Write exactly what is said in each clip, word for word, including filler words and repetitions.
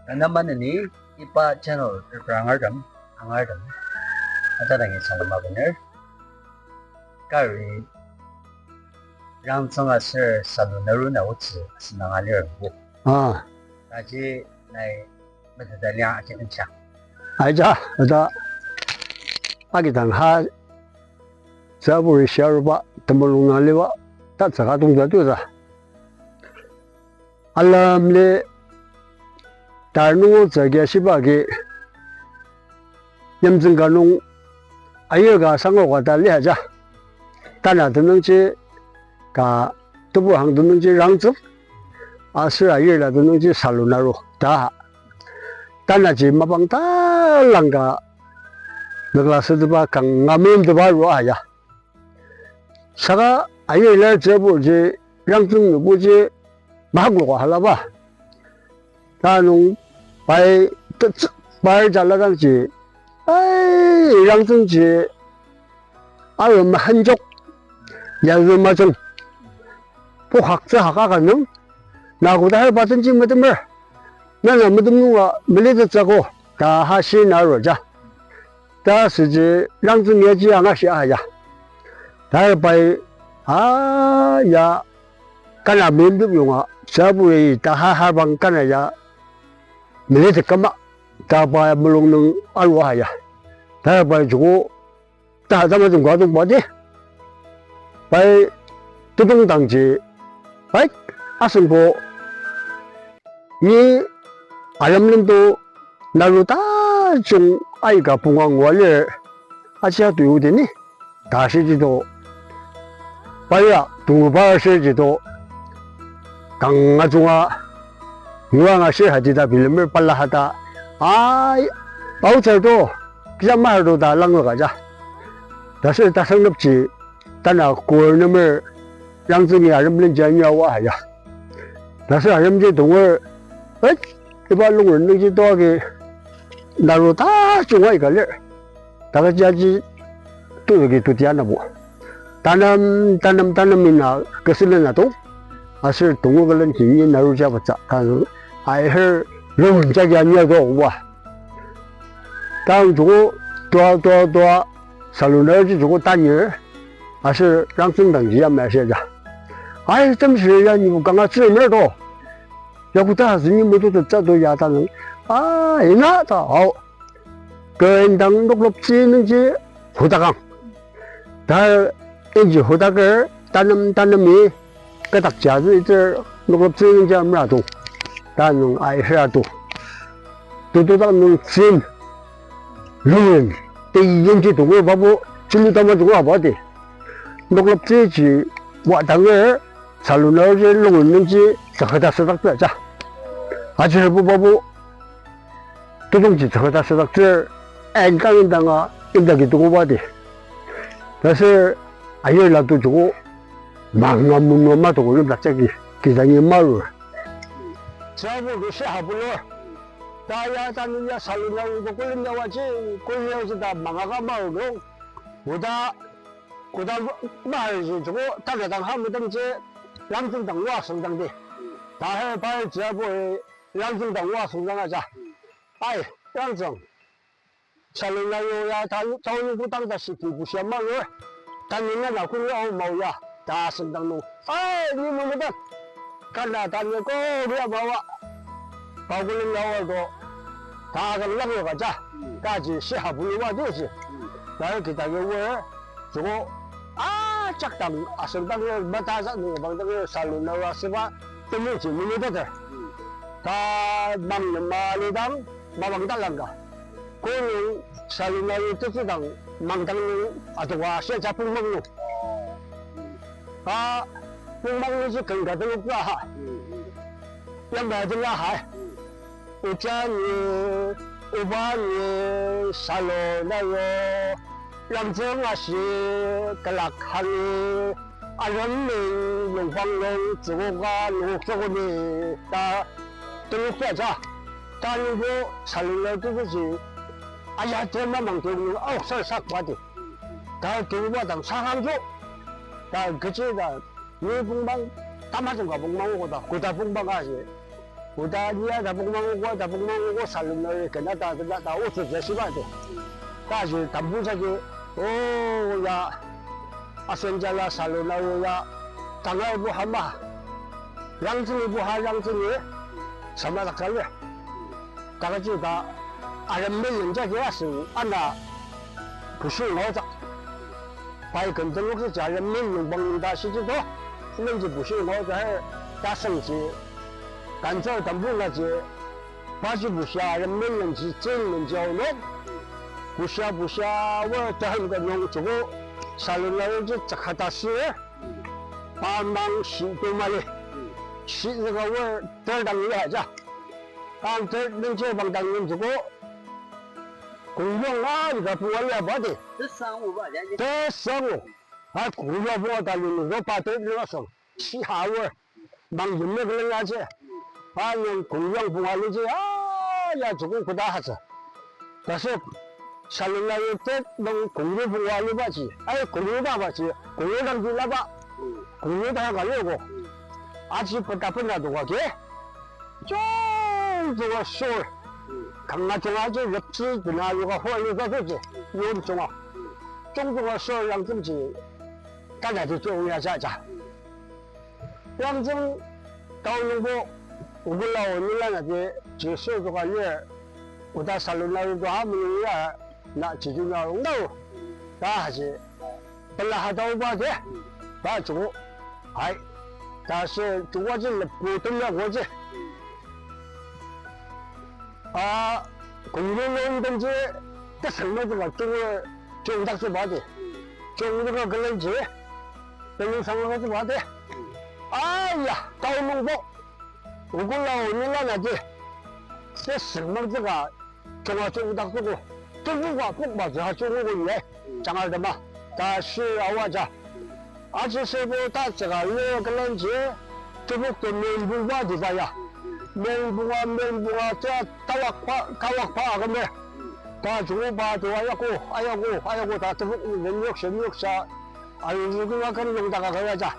Tanü maneni iba channel reprang angartem, angartem. Aja dangi salem abener. Kari Rangtsüng aser Salu Naru na otsü asünang alirbo. Ah. Taji nai meteta liang aji nungsa. Aija, oda agidang ha tsüburi shiaruba temulung nang liba tatsüka tongja tuza. Alamli tar nungo tsüki ashiba agi yimtsüng ka nung ayir ka sango ka ta liaja. Tanü tenüngji ka tebur hang tenüngji Rangtsüng, aser ayir la tenüngji Salu Naru ta. Tanüji mapang talangka nükla süteba kanga meimteba arua ya. Saka ayir lar tsüburji Rangtsüng nübuji mahakloka halaba. Tanung pai tetsü-, pai jaladangji, ai, Rangtsüngji, aru mahanjok, yazü majung, pu haktsü haka ka nung, na koda har patenji metemer, nana metem nunga melitettsüko, ta ha shi na aruja. Ta süji Rangtsüng yaji angashi aya. Tar pai, a, ya, kana mendip yonga, sabu ya, ta ha harbang kana ya, melitet kama, ta pa mulung nung aru aya. Tar pai joko, ta tama jungka dong pa di. Pai, tutong dangji, pai, asengbo, ni, arem lendo, Naru tajung aika punga ngua lir, aji atu yudi ni, ta shiji to. Paya, tungu pa shiji to. Kanga junga, ngua nga shir hati ta bilemer pala hata. Ai, outside to, kisa mahar to ta langla kaja. Ta shir ta sangnapji, Tanü kor nemer Rangtsüngi arem lenja nyawa ya. Tasü aremji tonger, eh, iba longren nungji toagi Naru tajung aika lir. Taka jaji tuki tuti anabo. Tanam, tanam, tanam ina kesülen atong. Aser tongo külen kinyi Naru jabatsa. Tanü aiher longren jagi anya do wa. Tang joko tua, tua, tua, Salu Naruji joko tanir, aser Rangtsüng dangji yamai aser ja. Ai, temsür ya nibo kanga tsür mer to. Ya koda asen ni metu tetsa to ya tanang. Ah, ina ta, ao. Kö indang nokloptsü nungji hudakang. Ta inji hudaker, tanam, tanami, Katak jazu iter nokloptsü nungji amra to. Tanung ai hera to. Tutu dang nung tsin. Lungin. Tei yinji tongo babu. Chulu tama tongo abadi. Nokloptsü ji wa danger. Salu Naruji lungin nungji tsakata sadaktsü ja. Ajir bu babu. Tutungji tsakata sadaktsür, ain kang indanga indagi tokobadi. Tasür ayir la tu joko manga munua ma toko yimdaktsüki, kidangi marur. Tsübu ki shi habulur. Ta ya tanü ya Salu Naru ko kulim ya waji, kulim ya waji ta manga ka marur dong. Oda, oda marur ji joko, ta ka dang ha medemji, Rangtsüng dang wa sengdang di. Ta he par tsübu Rangtsüng dang wa sengdang aja. Ai, Rangtsüng. Salu Naru ya ta, ta nungbo tang ta shiki bushia maru. Ta nina na kuri au mau ya. Ta sengdang nung. Ai, ni mu mu ta. Kana ta ni ko ria mawa. Pao kulen ya wa ko. Ta kang lang ya ka ja. Ta ji shi habulu wa di ji. Ta kita ke wa. Joko, ah, jak dang, asem dang, mata jak nung bang dang, Salu Naru asüba, temeji minu teter. Ta mang nem mali dang, mabang ta langka. Ko nung Salu Naru tetsü dang, mang dang nung, atoka shia ja pungmang nung. Ah, pungmang nung ji kengka tulu kua ha. Yamba tulu ha. Oja ni, oba ni, Salu Naru, Rangtsüng ashi, külak hangi, arem ni, longpang nung, tsükoka, nungok tsüko ni, ta, tulu kua ja. Ta nungbo, Salu Naru tulu ji, aya tema mang tulu, aoksar sak bati. Ta tulu ba dang sakang jo. Ta kechi ta, Ni pungmang, tamajung ka pungmang koda, koda pungmang aji. Oda nia tapok mangugo, tapok mangugo salunari kena ta, ta, ta, otsü ja shiba de. Ta ji tambu jagi, o, ya, asen jala salunari ya, tangar bu hama. Rangtsüni bu ha rangtsüni, sama takale. Takaji ta, arem million jagi asen, ana, bushir ngao ta. Pai ken telok ji arem million bang ta shi ji to. Ilen ji bushir ngao ta, ta seng ji. Kansa tambu na ji, paji bushia arem million ji, ten million ji aonok. Bushia, bushia, wa tahan ka nyong chugo. Salunari ji chakata shi. Pamang shi to mali. Shi zaka wa ter dang ya ja. Kan ter nungji bang dang nung chugo. Kongyong a, ika punga lia ba de. Tesang o ba, ya, ya. Tesang o. A kongyong punga ta linu zo pa te linu asang. Shi ha wor. Bang yimne kelen ya je. A nung kongyong punga li je. A, ya jukung kuda ha sa. Tasep. Salunari te nung kongyong punga li ba ji. Ai, kongyong ba ba ji. Kongyong dang di la ba. Kongyong dang ka li ko. Aji peta pena do ka ke. Chong chunga shor. Kanga chunga ji repchi dena yoga hoi ni zatu ji. Yon chunga. Chong chunga shor yang chim ji. Kana ji chong ya ja ja. Yang chim tao nungbo ugula o nila na ji ji shor chunga ye. Oda salunari do ha mung ya na ji ji na rong dao. Ta ha ji. Pela hatao ba de, ba chungo. Hai, ta se chungo ji lepu temya go ji. A, kongyong nung den ji, tesang ma ji ka chungo, chungdak ji ba de. Chungdak ka kelen ji, tenung sang ka ji ba de. Aya, tao nungbo. Ugula o nila na ji. Tesang ma ji ka Chunga chungdak tuko. Tubuka pokba ja chunga ko ne. Jangar dema. Ta shi awa ja. Aji sebo ta jaga le kalan ji. Tubuk to menbuba diba ya. Menbuba, menbuba ta tawakpa, tawakpa agame. Ta chunga ba to ayako, ayako, ayako ta tubuk ne nyok she nyok sa. Ayu zugima kan yong daga kaya ja.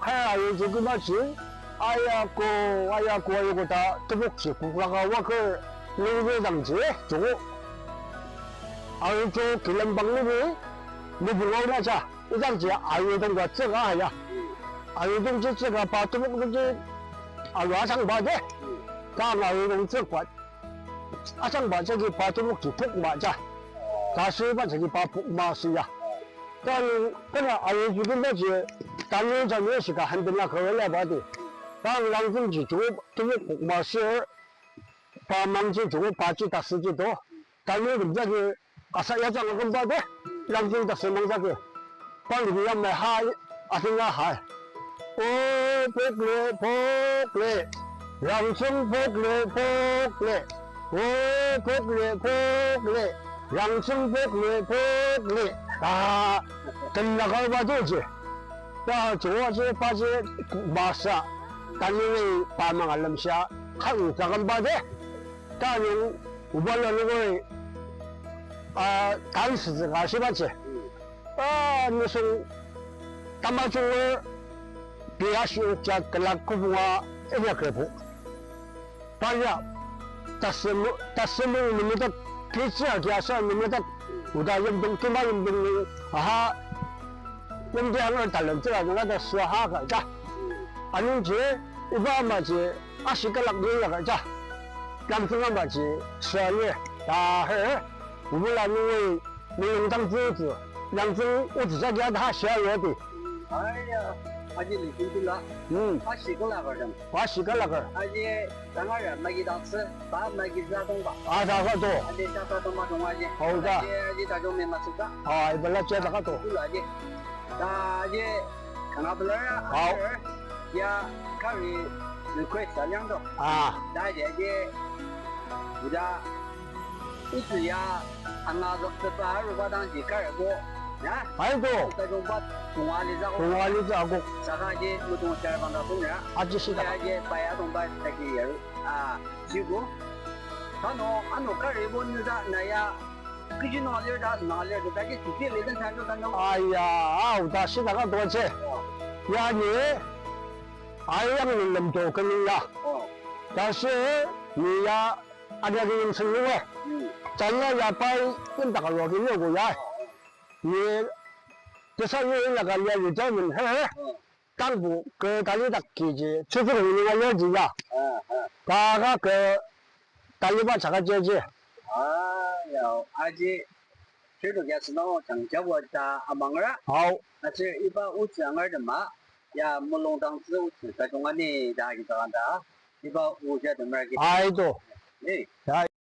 Kaya ayu zugima ji, ayako, ayako, ayako ta tebok ji kuklaka waker lungzü dang ji, joko. Ayu jo kilembang libi, libi ngau na ja, idang ji ayu dong ka tsüka ya. Ayu dong ji tsüka pa tebok dong ji, alu asang ba de. Kang ayu dong tsükba. Asang ba jagi pa tebok ji pok ma ja. Ka sü ba jagi pa pok ma sü ya. Kani, kena ayu zugin ba ji, tanü jani shika handena kawela ba di. Kang langzüng ji ju, tebok pok ma sü, pa mang ji ju, pa ji ta sü ji do. Tanü rim jagi, asa ya jang aküm ba de, langzüng ta sü mang jagi. Pang di ya me ha, asinga ha. O pokle, pokle. Rangchung pokle, pokle. O pokle, pokle. Rangchung pokle, pokle. Ta, tenlaka ba doji. Ta, chuwa ji, pa ji, basa. Tanüri pa manga lemsha. Kang takam ba de. Ta nung, ubala nungoi, a, tan sü ka shi ba ji. A, nisung tamajung biya shi ukja kelak kubunga inyakrepu. Parya, tasem, tasem nung medak, kichi agi asa nung medak, oda yimdong, kima yimdong nung, aha, yimdi angar talem tsüla nung ada swaha ka ja. Anungji, iba ama ji, ashi kelak nung ya ka ja. Langzüng ama ji, swa ni, ta he, ubula nungoi, Mulung dang tsü tsü, langzüng otsü jagi ata shia yati. Aya, aji li tula. Hmm. Ashi kala kar dang. Ashi kala kar. Aji tangar ya magi dang tsü, ba magi za dong ba. Ata ka to. Aji ta ta tong ma dong aji. Hau da. Aji, aji ta dong me ma tsü ka. Ah, ibala cha ta ka to. Tula aji. Ta aji, kanga belar ya. Hau. Ya, kari request ta liang to. Ah. Ta aji, aji. Ida. Itsü ya anga zoktepa aruba dangji kar ko, ya? Aito. Tajungba tonga litsü ko. Tonga litsü ko. Saka ji mutung shar bangka kum ya. Aji shita. Ya ji paya tongba taki ya. Ah, jibo. Kano, ano kar ibo nüza na ya. Kiji no alir da, no alir da, taki titi le den tanjo tanjo. Aya, au, ta shita ka doche. Oh. Ya ni, ayang ni lemto kening ya. Oh. Tashi ni ya agi agi yimsen nunga. Chanya ya pai yimdak arua ki nyogo ya. Ni tesa ni inaka lia yuja min he he. Tangbo ke tali dak kiji, tsütsü nunga lia ji ya. Kaka ke taliba chaka ji ji. Ah, ya, aji, shirnok ya sünao chang jabo ta amangra. Ao. Aser iba otsü angar tema, ya mulung dang tsü otsü kajungani ta agi ta kanda, iba oja temer agi. Aido. Eh. Ya.